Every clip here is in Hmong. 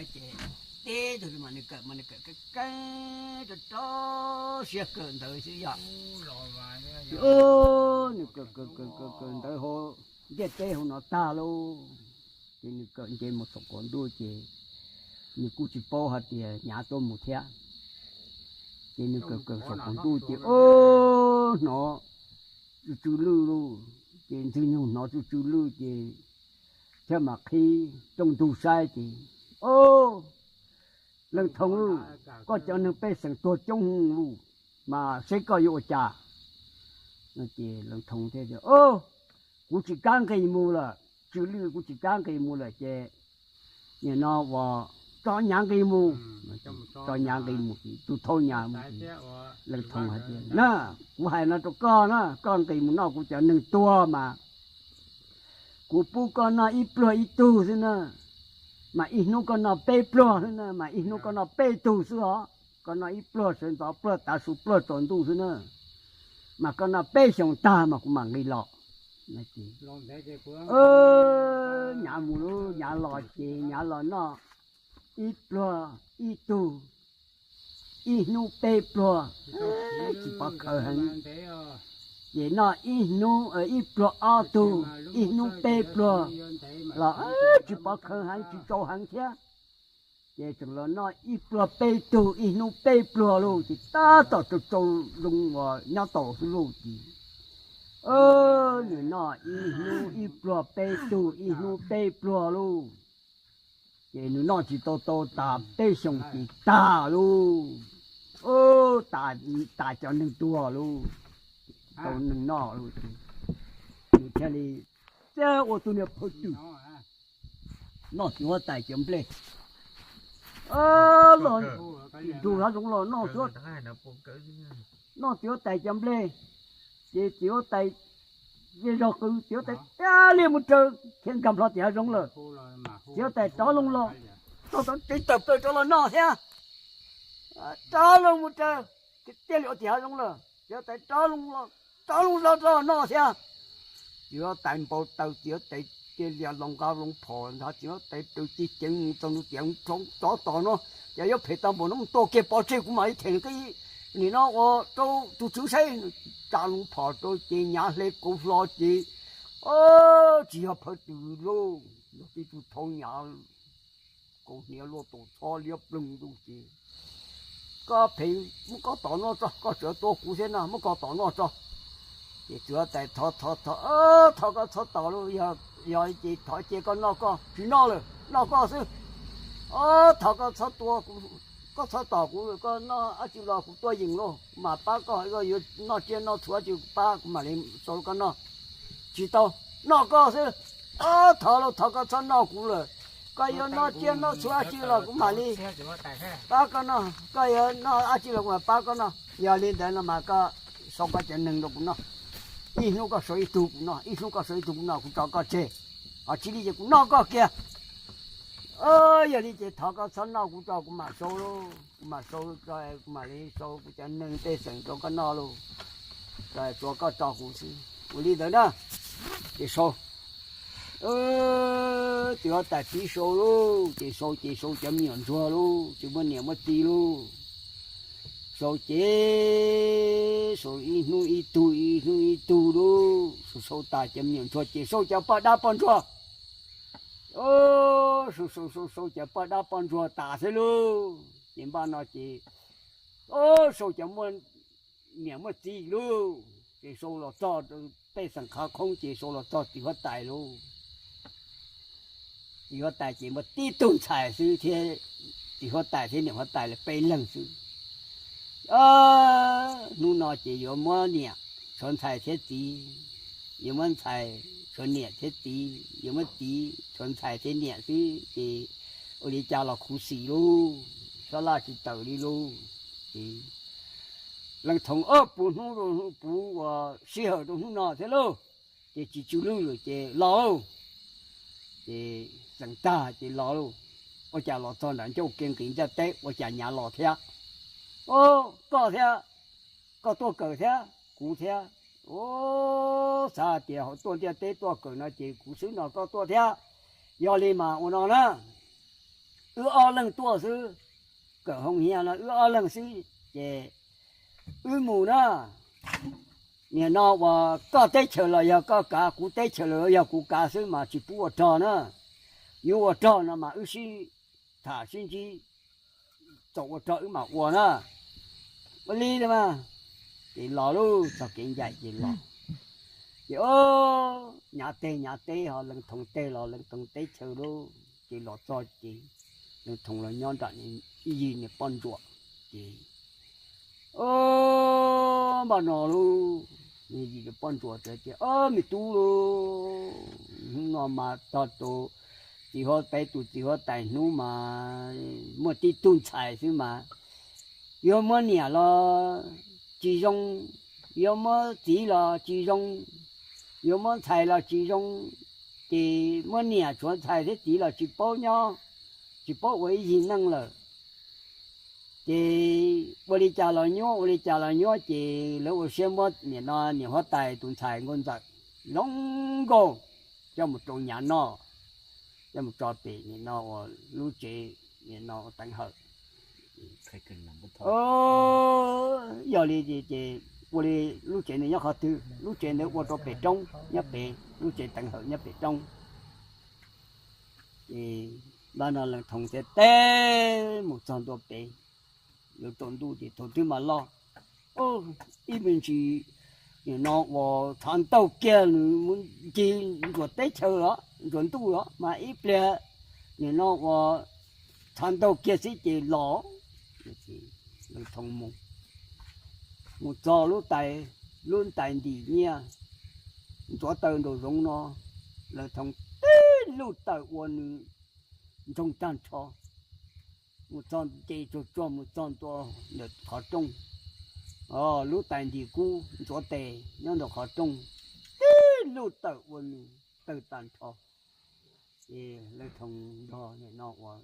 Ces tib tug mas nws kawm mas nws kawm keeb keeb rau rau siab kawm ntawd xwb yom. Nws kawm kawm kawm kawm kawm ntawd hauv ntiaj teb hauv no tag lauj, ces nws kawm nce mus saum qaum ntuj ces nws kuj tsis paub hais tias nyav tuaj mus thiab. Ces nws kawm kawm saum qaum ntuj ces o, hnov tsw tsw lwj lauj, ces Ntxwg Nyoog hnov tsw tsw lwj ces thiaj mam qhib rooj ntug saib ces, o, Leej Thoo lauj, koj cov neeg pej xeem tuag coob lauj, mas seb koj yuav ua cas? Ces Leej Thoo thiaj tias, o, kuv tsis kam nqis mus lawm, tsw lwj kuv tsis kam nqis mus lawm ces nim no uas tso nyav nqis mus. Tso nyav nqis mus, tus thauj nyav mus. Leej Thoo hais tias na, kuv hais no rau koj na, koj nqis mus noj kuv cov neeg tuag mas kuv pub koj noj ib pluag ib tug xwb na, mas ib hnub koj noj peb pluag xwb na, mas ib hnub koj noj peb tug xwb os. Koj noj ib pluag sawv ntxov pluag tav su pluag tsaus ntuj xwb na, mas koj noj peb xyoos tag mas kuv mam nqis los. Nyav mus lauj, nyav los ces nyav los noj ib pluag ib tug, ib hnub peb pluag, tsis pov khawv heev. Ces noj ib hnub ib pluag ob tug, ib hnub peb pluag los tsis pov khawv heev, tsis tsaus heev thiab. Ces tseem los noj ib pluag peb tug, ib hnub peb pluag lauj, ces tab tom tsaus tsaus zoo uas nyob tau xwb lauj ces nws noj ib hnub ib pluag peb tug, ib hnub peb pluag lauj. Ces nws noj tsis tau tau tas peb xyoos ces tag lauj. Tas cov neeg tuag lauj, tau neeg noj lauj ces nws thiaj li txawm ua tus niag phaw twm noj txiv huab tais cov nplej. Los ntug hav zoov los noj txiv huab tais cov nplej, ces txiv huab tais zej zog qw, txiv huab tais tiag li mus raws khiav nkag plho tim hav zoov lawm. Txiv huab tais rov loo los, tau tsev tawm plaws rov los noj thiab, rov loo mus raws, tiag li ua tim hav zoov lawm. Txiv huab tais rov loo los, rov loo los rov los noj thiab. Txiv huab tais npau taws, txiv huab tais cia li loo nqa loo phom ntag, txiv huab tais raws ceev ceev mus txog ntua tias, tsov tom no, cas yuav phem tau npaum no, mus tua kiag pov tseg kuv mam li them qi, nim no ua rau tus tswv saib. Tsa loo phom rau ces nyav hle kaus hlo ces tsis yog phaw twm lauj, yog tib tug thauj nyav kaus hniav luaj taus txhob liab ploog ntuj ces, koj phem, muab koj tom noj tso, koj tseem tua kuv thiab no, muab koj tom noj tso. Ces txiv huab tais thov thov thov, thov koj txhob tom lauj, yog ces thov cia koj noj koj, tsis noj lawm, noj koj xwb. Thov koj txhob tua, koj txhob tom kuv, koj noj dab tsi los kuv tuaj yeem lauj, kuv mam pab koj, koj yuav noj tsiaj noj txhu dab tsi pab kuv mam li sau rau koj noj. Tsis tau, noj koj xwb. Thov lauj, thov koj txhob noj kuv lawm, koj yuav noj tsiaj noj txhu dab tsi los kuv mam li pab koj noj, koj yuav noj dab tsi los kuv mam pab koj noj. Yog li ntawd no mas koj sau koj cov neeg rau kuv noj, ib hnub koj sau ib tug kuv noj, ib hnub koj sau ib tug kuv noj, kuv tso koj tseg, ho tsis li ces kuv noj koj kiag. Yog li ces thov koj txhob noj kuv tso, kuv mam sau, kuv mam sau, kuv mam li sau kuv cov neeg pej xeem rau koj noj lauj, tsuav koj tso kuv xwb. Ua li ntawd na, ces sau. Txiv huab tais pib sau lauj, ces sau ces sau cov me nyuam ntsuag lauj, tsis muaj niam muaj txiv lauj. Sau ces sau ib hnub ib tug, ib hnub ib tug lauj, sau sau tas cov me nyuam ntsuag ces sau cov poj dab poj ntsuag. Sau sau sau sau cov poj dab poj ntsuag tas xwb lauj, ces npaj no ces sau cov muaj niam muaj txiv lauj, ces sau los txog pej xeem qhov khoob ces sau los txog txiv huab tais lauj. Txiv huab tais ces muaj tib tug ntxhais xwb thiab, txiv huab tais thiab niam huab tais lawv peb leeg xwb. Hnub no ces yuav muab niam tshuav ntxhais thiab txiv, yuav muab ntxhais tshuav niam thiab txiv, yuav muab txiv tshuav ntxhais thiab niam xwb ces ua li cas los khuv xim lauj, xob laj tsis tawm li lauj. Ces Leej Thoom ob puv hnub rau puv uas sij hawm rau hnub no thiab lauj, ces tsis tsw lwj lawm ces los lauj. Ces txeem tag ces los lauj, ua cas los txog nram ncauj ke nqis ntiaj teb ua cas nyav los thiab. Koj thiab, koj tuaj kawm thiab kuv thiab. Xav hais tias hauv tuaj ntiaj teb tuaj kawm no ces kuv xwb no koj tuaj thiab. Yog li mas ua no na, wb ob leeg tuaj xwb, kawm hoo hias no wb ob leeg xwb ces wb mus na. Nim no uas koj teb chaws los yog koj kav, kuv teb chaws los yog kuv kav xwb mas tsis pub ua rog na. Yuav ua rog no mas wb sib tham sib ntsib, txaus ua rog wb mam ua na. Ua li mas, ces los lub txog kev ncaim ces los, ces o, Nyav teb Nyav teb ho Leej Thoos teb los Leej Thoos teb chaws lub, ces los txog ces Leej Thoos los nyob nram ib yig niag poj ntsuam ces o, npaj no lub, yig niag poj ntsuam ces, o, me tub lub, hnub no mas tog tus txiv huab tais, tus txiv huab tais hnub mas muaj tib tug ntxhais xwb mas yuav muab niam los tsis zoo, yuav muab txiv los tsis zoo, yuav muab ntxhais los tsis zoo, ces muab niam tshuav ntxhais thiab txiv los tsis paub nyob, tsis paub ua ib yig neej lawm. Ces ua li cas los nyuab, ua li cas los nyuab ces lawv ua siab muab nim no niam huab tais tus ntxhais Nkauj Ntxawm zoo nkauj coj mus rau Nyav noj, coj mus tso pem nim no uas lub tsev nim no Teev Hawm. Yog li ces ua li, lub tsev ntawd nyob qhov twg? Lub tsev ntawd ua rau pem roob, nyob pem lub tsev Teev Hawm nyob pem roob. Ces npaj no Leej Thoos thiaj teb mus txog ntua pem, yuav tsaus ntuj ces thaum twg mas los, ib me ntsis nim no uas tshav ntaug kiag nws mus ncig ntsuas teb chaws los ntsuas ntuj los mas ib pliag nim no uas tshav ntaug kiag xwb ces los. Leej Thoos mus, mus txog lub tais, lub tais ntim nyiaj ntxuav taw nraum zoov no, Leej Thoos tib lub taw ua nws ntsoog tag nrho, mus txog nce tsuag tsuag mus txog ntua ntawm qhov rooj, lub tais ntim kub ntxuav tes nyob ntawm qhov rooj, tib lub taw ua nws tawg tag nrho. Ces Leej Thoos nrog nim no uas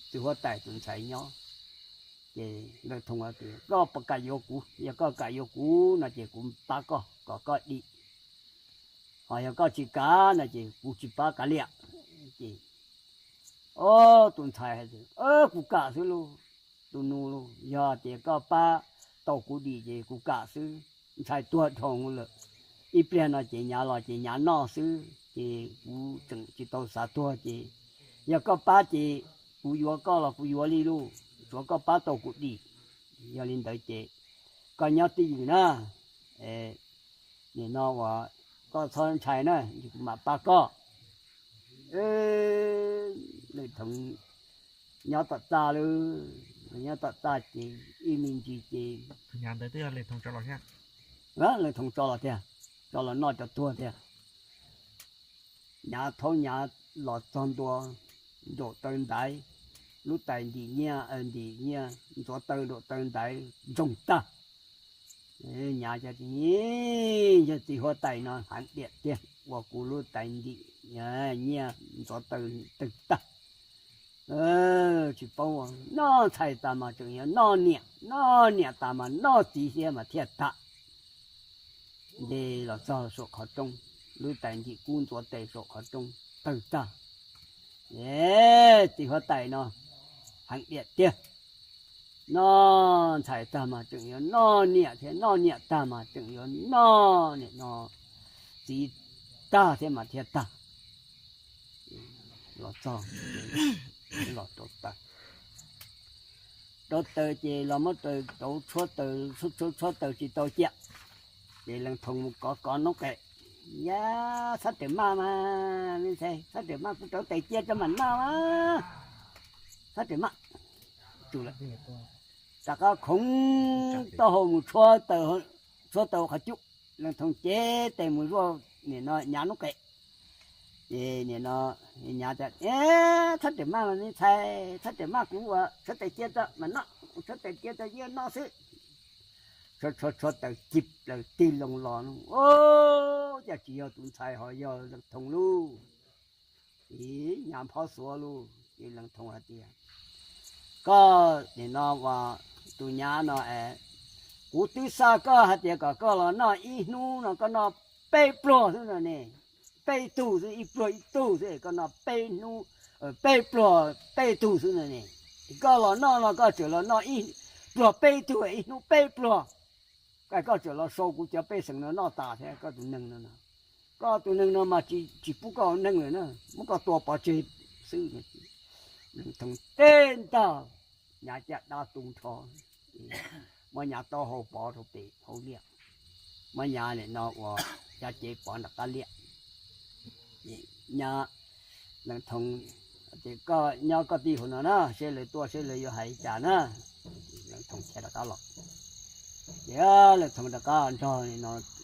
txiv huab tais tus ntxhais nyob, ces Leej Thoos tias, koj puas kam yuav kuv? Yog koj kam yuav kuv no ces kuv pab koj kom koj dim, ho yog koj tsis kam no ces kuv tsis pab kav liam. Ces o, tus ntxhais hais tias, kuv kam xwb lauj, tus nus lauj, yog tias koj pab tau kuv dim ces kuv kam xwb. Ntxhais tuag dhau lawm, ib pliag no ces Nyav los ces Nyav noj xwb ces kuv tseem tsis tau xav tuag ces yog koj pab ces kuv yuav koj los kuv yuav li lauj, tsuav koj pab tau kuv dim. Yog li ntawd ces koj nyob twj ywm na, nim no uas koj txhob ntshai na, kuv mam pab koj. Leej Thoos nyob tom txaj lawm, nyob tom txaj ces ib me ntsis ces Leej Thoos tso los tiag, tso los noj cov tuag tiag. Nyav thaub Nyav los txog ntua nraum taw ntaiv, lub tais ntim nyiaj, ntim nyiaj ntxuav taw nraum taw ntaiv ntsoog tag. Nyav, yog txiv huab tais no heev tiag tiag, ua kuv lub tais ntim nyiaj ntxuav taw tawg tag. Tsis paub, noj ntxhais tas mas tseem yuav noj niam, noj niam tas mas noj txiv thiab mas thiaj tag. Nce los txog saum qhov rooj, lub tais ntim kub ntxuav tes saum qhov rooj tawg tag. Txiv huab tais no heev tiag tiag, noj ntxhais tag mas tseem yuav noj niam thiab, noj niam tag mas tseem yuav noj nim no txiv tag thiab mas thiaj tag. Los txog, los rauv taws, rauv taws ces los muab rauv tshuab taws, tshuab taws tsis tau ciaj, ces Leej Thoos mus kov kov noob qes. Yog txhob rawm maj mas, txhob rawm maj, kuv rauv taws cia rau mam noj, txhob rawm maj. Rov qab khoov taub hau mus tshuab taws qhov cub, Leej Thoos cev tes mus zuaj nim no Nyav noob qes. Ces nim no Nyav tias, txhob rawm maj mas me ntxhais, txhob rawm maj, kuv ua tshuab taws cia rau mam noj, tshuab taws cia rau cia noj xwb. Tshuab tshuab taws cig plaws tig loo los, o, cas tsis yog tus ntxhais ho yog Leej Thoos lauj. Ib Nyav phob xuav lauj, ces Leej Thoos hais tias, koj nim no ua tus Nyav no es, kuv twb xa koj hais tias kom koj los noj ib hnub no koj noj peb pluag xwb no ne, peb tug xwb, ib pluag ib tug xwb, koj noj peb hnub, peb pluag peb tug xwb no ne. Koj los noj no koj tseem los noj ib pluag peb tug, ib hnub peb pluag. Koj tseem los sau kuv cov pej xeem no noj tas thiab koj tus neeg no. Koj tus neeg no mas tsis pub koj ua neeg lawm na, muab koj tua pov tseg xwb. Thoo teb ntag, nyav caj dab tu nrho, muab nyav taub hau pov rau pem hauv liaj, muab nyav nim no ua nyav cev pov nram qab liaj. Nyav, Leej Thoo, ces koj nyob koj tij hauv no na, seb lawv tuaj seb lawv yuav hais li cas na. Leej Thoo khiav rov qab los. Ces Leej Thoo rov qab nrog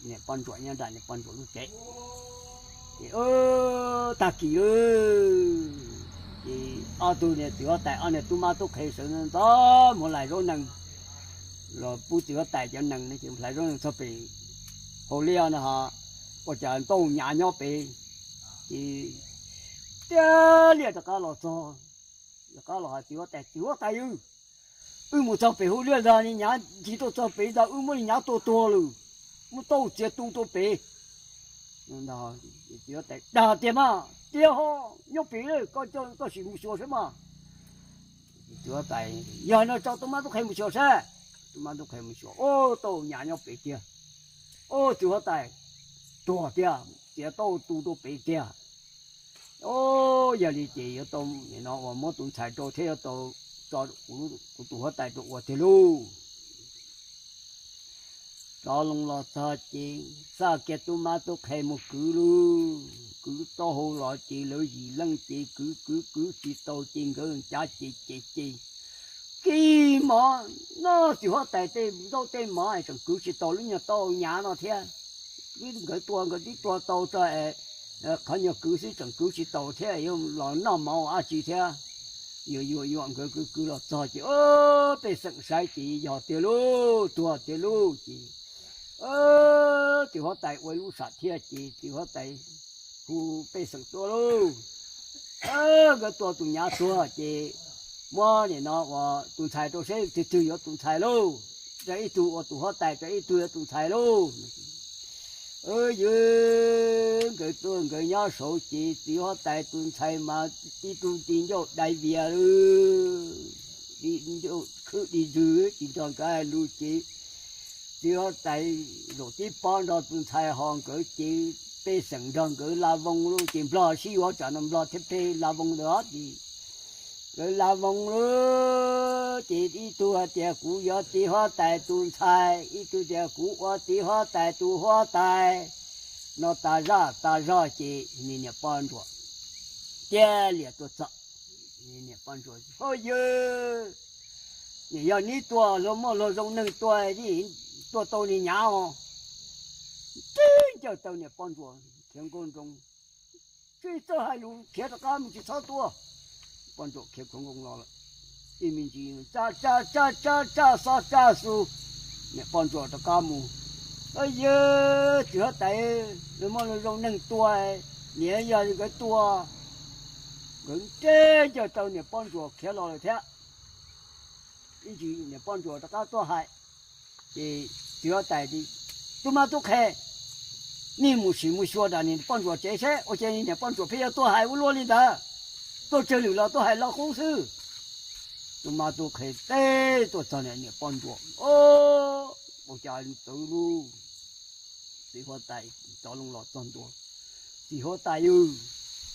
niam poj ntsuam nyob nram niam poj ntsuam lub tsev. Ces tag kis lawm, ces ob tug niag txiv huab tais ob niag tub mab tub qhe sawv ntxov mus hlais zaub nees, los pub txiv huab tais cov nees no ces hlais zaub nees txog pem hauv liaj no ho ua cas ntau nyav nyob pem. Ces tiag liaj rov qab los txog, rov qab los hais txiv huab tais, txiv huab tais, wb mus txog pem hauv liaj ntag, nyav ncig tuaj txog pem ntag, wb muab nyav tua tuag lawm, muab taub hau txiav tu rau pem. Txiv huab tais, dag tiag mas tiag ho, nyob pem koj, koj sim mus xyuas saib mas. Txiv huab tais, yog no tso tub mab tub qhe mus xyuas saib. Tub mab tub qhe mus xyuas, o, taub hau nyav nyob pem tiag. O, txiv huab tais, tuag tiag, txiav taub hau tu rau pem tiag. O, yog li ces yuav tau nim no uas muab tus ntxhais rau thiab yuav tau tso kuv tus huab tais rau ua tiag lauj. Rov loo los txog ces xaj kiag tub mab tub qhe mus kwv lauj, kwv taub hau los ces lawv yim leej ces kwv kwv kwv tsis tau ces nkawd cav ces ces ces kis mov noj txiv huab tais tej zaub tej mov es tseem kwv tsis tau lub nyuag taub hau nyav no thiab. Nkawd tua nkawd twb tua tau tso, qhov nyuag kwv xwb tseem kwv tsis tau thiab yuav los noj mov ua dab tsi thiab. Yuam yuam yuam nkawd kwv kwv los txog ces pej xeem saib ces yog tiag lauj, tuag tiag lauj ces txiv huab tais ua ib lub sam thiaj ces txiv huab tais hu pej xeem tuaj lauj. Nkawd tua tus nyav tuag ces muab nim no uas tus ntxhais rau seb twg twg yuav tus ntxhais lauj, rau ib tug ua tus huab tais, rau ib tug yuav tus ntxhais lauj. Yog nkawd tuaj nkawd nyob saud ces txiv huab tais tus ntxhais mas ib tug ti ncauj dai vias, ncauj khwb di ntswg tsis nrog nkawd hais lus ces txiv huab tais zaum tib pob nrog tus ntxhais ho nkawd ces pej xeem nrog nkawd la voo lauj ces nplog sib yuav tsam no nplog thiab peb la voo ntawd ces nkawd la voo lauj ces ib tug hais tias kuv yuav txiv huab tais tus ntxhais, ib tug tias kuv ua txiv huab tais tus huab tais. No tas zaj tas zog ces niam poj ntsuam tiag liam tuaj txog. Niam poj ntsuam, ho yawg, nim yog neb tua luag muaj luag zoo neeg tua, tua tau niag nyav os. Tib ncaws taw niam poj ntsuam khiav nkaug nroos, tsis txawj hais lus khiav rov qab mus tsis txhob tua. Poj ntsuam khiav khuav nkoos los lawm, ib me ntsis tsa tsa tsa tsa tsa xob tsa xu, niam poj ntsuam rov qab mus. Yawg, txiv huab tais, luag muaj luag zoo neeg tua, nim yog nkawd tua. Nkawd ncaws ncaws taw niam poj ntsuam khiav los lawm thiab. Ib ntsis niam poj ntsuam rov qab tuaj hais, ces txiv huab tais, tub mab tub qhe, nej mus sim mus xyuas nram niam poj ntsuam tsev seb ua cas niam poj ntsuam pheej yuav tuaj hais ua luaj li ntawd, tuaj tsawg lwm los tuaj hais lo qub xwb. Tub mab tub qhe teb tuaj txog niam poj ntsuam, o, ua cas txawv lauj. Txiv huab tais rov loo los txog ntua, txiv huab tais,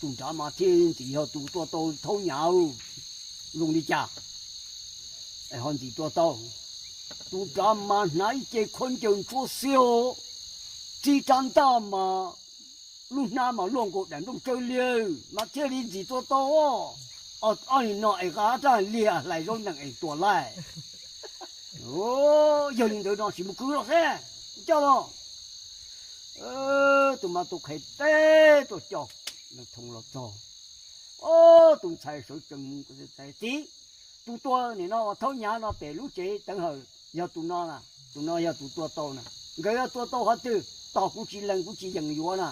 tus nrad mas thiaj ntxim yog tus tua tau thaub nyav, zoo li cas ho ntxim tua tau? Tus nrad mas hnav ib ce khaub ncaws ntsuab xiab, tib rab ntaj mas lub hnab mas luaj nkaus daim nplooj tsawb liag mas thiaj li ntxim tua tau. Ob nim no es qab raj liag hlais zaub nees es tua laij. Yog li ntawd no sim mus kwv los seb, coj los. Tus mab tus qhe teb tuaj coj Leej Thoo los txog. Ob tug ntxhais sawv tsees mus, txiv, tus tua nim no ua thaub nyav no pem lub tsev teev hawm yog tus no na, tus no yog tus tua tau na. Nkawd yuav tua tau qhov twg? Tos kuv tsis lees kuv tsis yeem yuav na.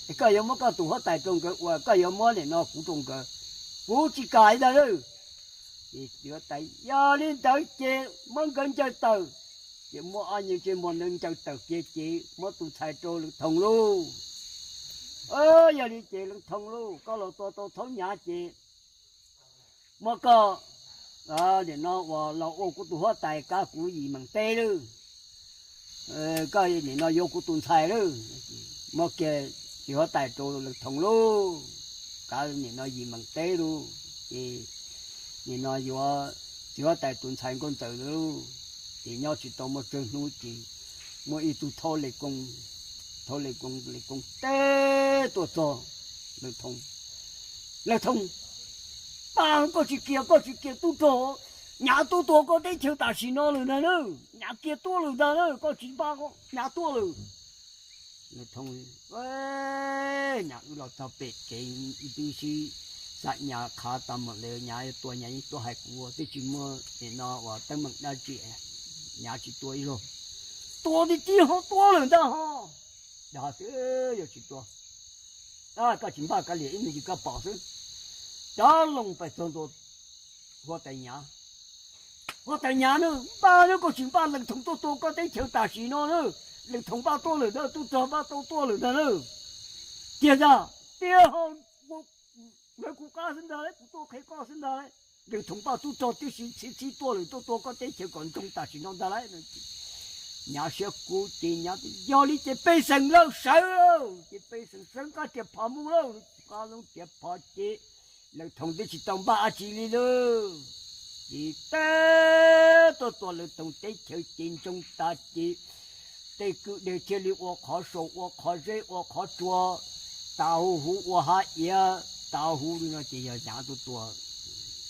Es koj yuav muab koj tus huab tais rau nkawd ua, koj yuav muab nim no kuv rau nkawd, kuv tsis kam li ntag lauj. Ces txiv huab tais, yog li ntawd ces muab nkawd ncaws tawm. Ces muab ob nyuag ntsej muag ntawd ncaws tawm kiag ces muab tus ntxhais rau Leej Thoo lauj. Yog li ces Leej Thoo lauj, koj los tua tau thaub nyav ces Muab koj nim no uas los ua kuv tus huab tais kav kuv yim meem teb lawm, koj nim no yuav kuv tus ntxhais lawm. Muab kiag txiv huab tais rau Leej Thoos lauj, kav nim no yim meem teb lauj, ces nim no yuav txiv huab tais tus ntxhais Nkauj Ntxawm lauj, ces nyob tsis tau muaj tsawg hnub ces muaj ib tug thab le koo, thab le koo le koo teb tuaj txog Leej Thoos. Leej Thoos, npaj koj tsis kiag, koj tsis kiag tub rog, nyav tuaj tua koj teb chaws tam sim no lawm ntag na, nyav kiag tuaj lawm ntag na, koj tsis npaj nyav tuaj lawm. Leej Thoos, nyav wb los txog pem kev wb twb sib xav nyav qhav tas mam li nyav yuav tua, nyav yeej tuaj hais kuv ua, twb tsis muaj nim no uas teeb meem dab tsi, nyav tsis tua ib zaug. Tua tiag tiag ho, tua lawm ntag ho. Dag xwb, yuav tsis tua. Koj tsis npaj kav liam ib me ntsis koj pom xwb. Rov loo pais txog ntua huab tais nyav. Huab tais nyav na, npaj na, koj tsis npaj Leej Thoos tuaj tua koj teb chaws tam sim no na. Leej Thoos npaj tuaj lawm ntag, tub rog npaj tau tuaj lawm ntag na. Tiag ntag, tiag ho, lawv kuv qab xwb ntag lauj, kuv tuaj qhia koj xwb ntag lauj. Leej Thoos npaj tub rog tib si txhib txhib tuaj lawm, tuaj tua koj teb chaws kom ntsoog tam sim no ntag lauj. Nyav siab kub ces nyav, yog li ces pej xeem lawm sawv, ces pej xeem sawv nqa riam phom mus lawm, nqa loo riam phom ces Leej Thoos twb tsis tau npaj dab tsi li lauj. Ces teb tuaj tua Leej Thoos teb chaws ces ntsoog tas ces tej kwj deg thiaj li ua qhov saum ua qhov zeb ua qhov tsua, tas huv huv ua hav iav tas huv li no ces yog nyav tuaj tua,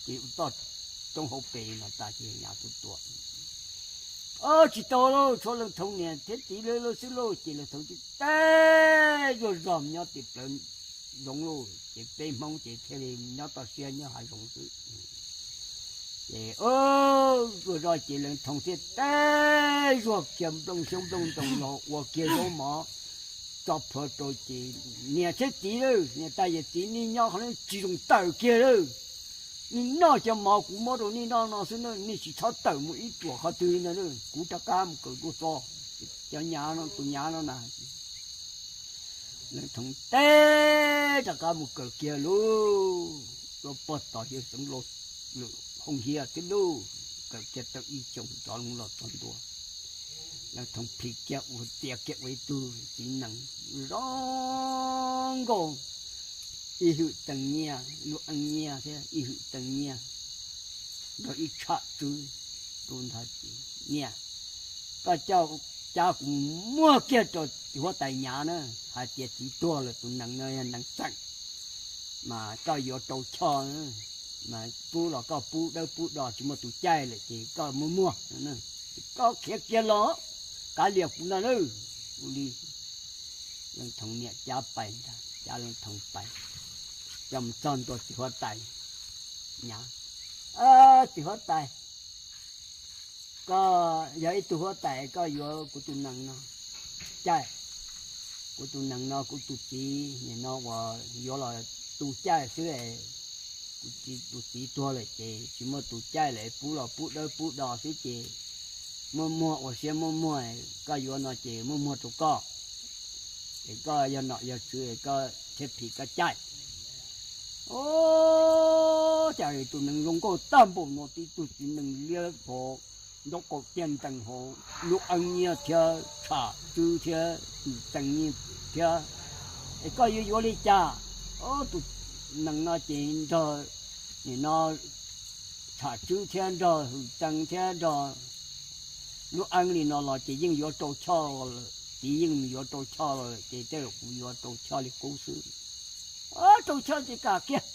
ces ua toj roob hauv pes no tas ces yog nyav tuaj tua. Tsis tau lauj, tshuav Leej Thoos niam thiab txiv lawv xwb lauj, ces Leej Thoos teb zuag zog nyob tim plawv zoov lauj, ces peb Hmoob ces thiaj li nyob toj siab nyob hav zoov xwb. Ces zuag zog ces Leej Thoos thiaj teb zuag kiag nplooj xyoob nplooj ntoo los ua kiag zaub mov tso plhuav rau ces, niam thiab txiv lauj, niam tais yawm txiv, nej nyob qhov no tsis zoo tawm kiag lauj. Nej noj cov mov kuv muab rau nej noj no xwb na, nej tsis txhob tawm mus ib ruam qhov twg li no, kuv rov qab mus kawm dua tso. Cov nyav no, tus nyav no na, Leej Thoos teb rov qab mus kawm kiag lauj, rau puag tom yawg Xeev Laus lawm hoo hiav thiab lauj, kawm kiag tau ib xyoos rov los txog ntua, Leej Thoos phim kiag ua, txia kiag ua ib tug txiv nees zoo nkauj, ib hwm teej nyiaj, lub eeb nyiaj thiab ib hwm teej nyiaj, nrog ib tsham tswb rau ntag ces, niam, koj coj, cab kuv muag kiag rau huab tais nyav na, hais tias txiv tuag lawm, tus nees no yog nees txeem, mas koj yuav rau choj, mas pub los koj pub dawb pub do, tsis muaj tus caij lawm ces koj muab muag. Koj khiav kiag los, kav liam kuv no na. Ua li Leej Thoos niam cab pais ntag, cab Leej Thoos pais, coj mus txog ntua txiv huab tais nyav. Txiv huab tais, koj yog ib tug huab tais, koj yuav kuv tus nees no caij. Kuv tus nees no kuv tus txiv nim no uas yuav los tu caij xwb es, kuv tus txiv tuag lawm ces tsis muaj tus caij lawm, pub los pub dawb pub do xwb ces muaj muag, ua siab muaj muag, koj yuav no ces muaj muag rau koj, es koj yog nom yog tswv es koj thiaj phim koj caij. Ov, cas tus nees zoo nkauj tag npaum no, tib tug txiv nees liab hov, ntaub qaum tiaj ntees hov, lub eeb nyiaj thiab tsham tswb thiab hwm teej nyiaj thiab, es koj yuav yuav li cas? Ov, tus nees no ces nrog, nim no tsham tswb thiab nrog hwm teej thiab nrog lub eeb li no los ces yeej yuav rau choj lawm, txiv yeej yuav rau choj lawm ces tej zaum kuv yuav rau choj li qub xwb. Ov, rau choj ces kam kiag.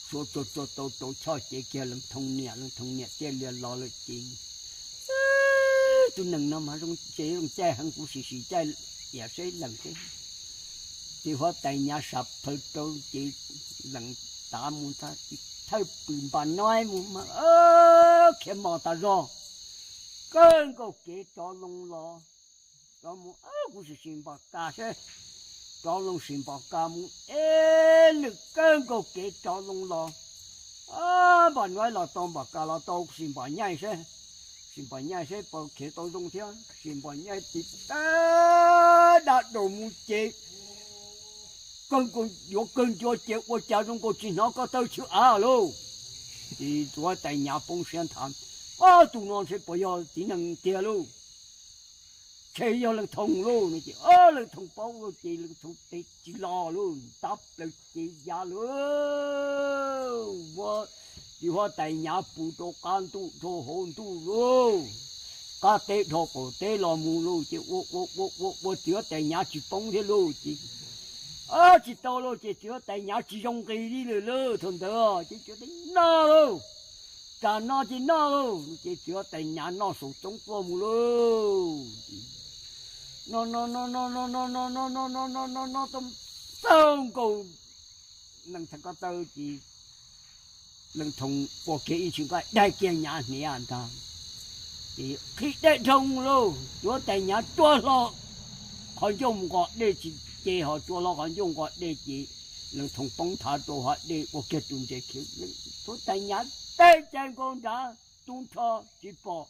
Suav tsuag tsuag tau rau choj ces kiag Leej Thoos niam, Leej Thoos niam thiaj li los lawm ces tus nees no mas zoo ces zoo caij heev, kuv sim sim caij iam seb lees seb. Txiv huab tais nyav sam plhaw rau ces lees tav mus ntag, thawj pwm npas noib mus mas khiav mos tas zog, kawg nkaus kev rov loo los. Rov mus, kuv sim sim npam kas seb, rov loo sim npam kas mus, eb, lwm kawg nkaus kev rov loo los. Npam noib los tau, npam kas los tau, sim npam nyaij seb, sim npam nyaij seb puas khiav tau zoo thiab. Sim npam nyaij tiv tag dab daus mus ces kawg nkaus yuav kawg ncua ces ua cas zoo nkaus tsis hnov ko taw tshwm av lauj. Txiv huab tais Nyav poob siab nthav, ob tug no ntshe puas yog txiv nees tiag lauj, ntshe yog Leej Thoo lauj no ces, ob, Leej Thoo paub lauj ces Leej Thoo teb tsis los lauj, tab plaws ces ya lauj, muab txiv huab tais Nyav pw rau qab ntuj rau hauv ntuj lauj, qab teb dhau qaum teb los mus lauj ces ua ua ua ua ua txiv huab tais Nyav tsis poob thiab lauj ces, tsis tau lauj ces txiv huab tais Nyav tsis zoo nqis li lawm lauj. Thaum ntawd ces txiv huab tais noj lauj, tsam no ces noj lauj ces txiv huab tais Nyav noj saum roob tuaj mus lauj. No no no no no no no no no no no no tau txaug nkaus Leej Thoo ko taw ces Leej Thoo ua kiag ib ntsis nqaij daig kiag Nyav hniav ntag, ces qhib dej dhau lauj. Txiv huab tais Nyav tsuag hlo qhov ncauj mus nqos dej tsis ces ho tsuag hlo qhov ncauj nqos dej ces Leej Thoo poob nthav rau hav dej ua kiag tus ntses khiav. Txiv huab tais Nyav teb cai nkaus nram tu nrho tsis pom,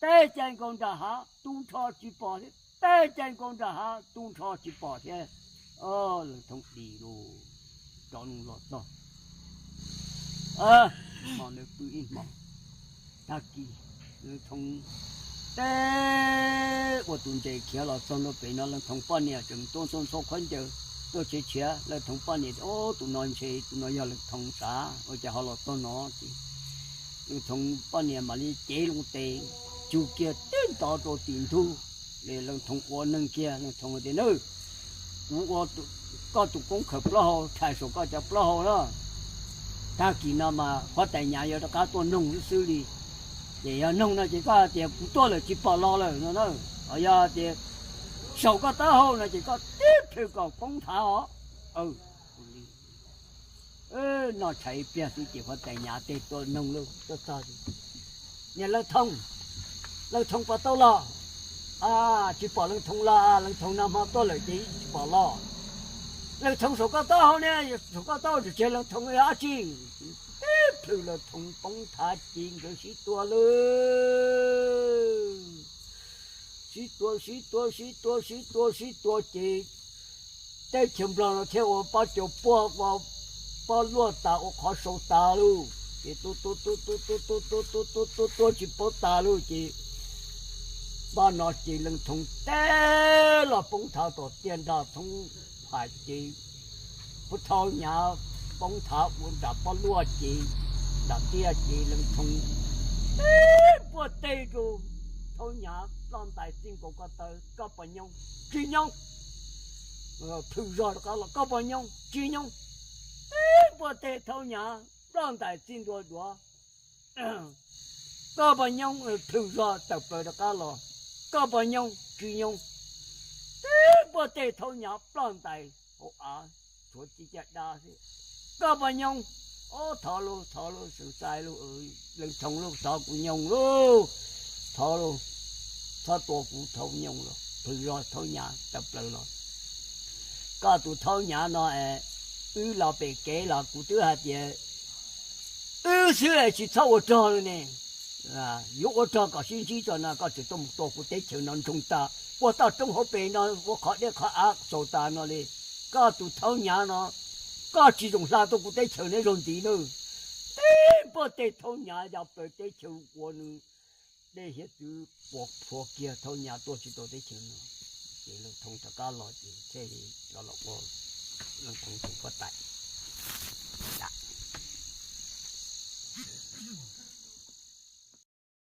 teb cai nkaus nram hav tu nrho tsis pom thiab, teb cai nkaus nram hav tu nrho tsis pom thiab. Leej Thoo dim lauj, rov los txog hmo ntawd pw ib hmos. Tag kis Leej Thoo teb ua tus ntses khiav los txog ntua pem no Leej Thoo poj niam tseem tuaj ntxhua ntxhua khaub ncaws tuaj tshiav tshiav. Leej Thoo poj niam, tus no ntshe tus no yog Leej Thoo sav ua cas ho los txog no ces Leej Thoo poj niam mam li cev loo tes tsug kiag tib ntov rau tim ntug. Leej Thoo ua neeg kiag, Leej Thoo tias, Nawb, kuv ua koj tus koob khaws plaub hau, rhais saum koj cov plaub hau na. Tag kis no mas huab tais Nyav yuav rov qab tuaj noog xwb xwb li. Ces yog noog no ces koj hais tias kuv tuaj lawm tsis pom los lawm no na. Ho yog tias saum koj taub hau no ces koj tib plhaw kom poob nthav os. Noj tshais ib pliag xwb ces huab tais Nyav tej tuaj noog lauj, tuaj txog, Niam Leej Thoo, Leej Thoo puas tau los? Tsis pom Leej Thoo los, Leej Thoo nag hmo tuaj lawm ces tsis pom los. Leej Thoo saum koj taub hau ne, saum koj taub hau tsis tseg Leej Thoo dab tsi? Tib plhaw Leej Thoo poob nthav ces nkawd sib tua lauj. Sib tua, sib tua, sib tua, sib tua, sib tua ces teb chaws Nplog no thiaj ua pob caus puag, ua pob luaj tas, ua qhov sau tas lauj. Ces tua tua tua tua tua tua tua tua tua tua tua tsis paub tas lauj. Ces pab no ces Leej Thoo teb los poob nthav tom tiaj nram thoob hais ces Pub Thaub Nyav poob nthav ua nram pob luaj ces, nram tiaj ces Leej Thoo tib npuaj teg rau Thaub Nyav ploj ntais txij nkaus ko taw, koj puas nyoo? Tsis nyoo. Plhws zog rov qab los, koj puas nyoo? Tsis nyoo. Tib npuaj teg Thaub Nyav ploj ntais txij ntua duav, koj puas nyoo? Plhws zog tawm plaws rov qab los, koj puas nyoo? Tsis nyoo. Tib npuaj teg Thaub Nyav ploj ntais hauv av, tshuav tib caj dab xwb. Koj puas nyoo? Ob, thov lauj, thov lauj, xeev xais lauj, Leej Thoo lauj, thov kuv nyoo lauj, thov lauj, txhob tua kuv, thov nyoo lauj. Plhws zog Thaub Nyav tawm plaws los, koj tus Thaub Nyav no es, wb los pem kev los kuv twb hais tias wb xwb es tsis txhob ua rog li ne. Yuav ua rog kom sib ntsib tso no, koj tseem tuaj mus tua kuv teb chaws no ntsoog tas, ua toj roob hauv pes no, ua qhov dej qhov av xaus tas no li. Koj tus Thaub Nyav no, koj tsis zoo hla tuaj kuv teb chaws neb zaug ntxiv nawb. Tib npuaj teg Thaub Nyav ya plaws teb chaws ua nws dej hiav txwv puas phua kiag, Thaub Nyav tuaj tsis tau teb chaws no. Ces Leej Thoo rov qab los ces thiaj li rov los ua Leej Thoo tus huab tais.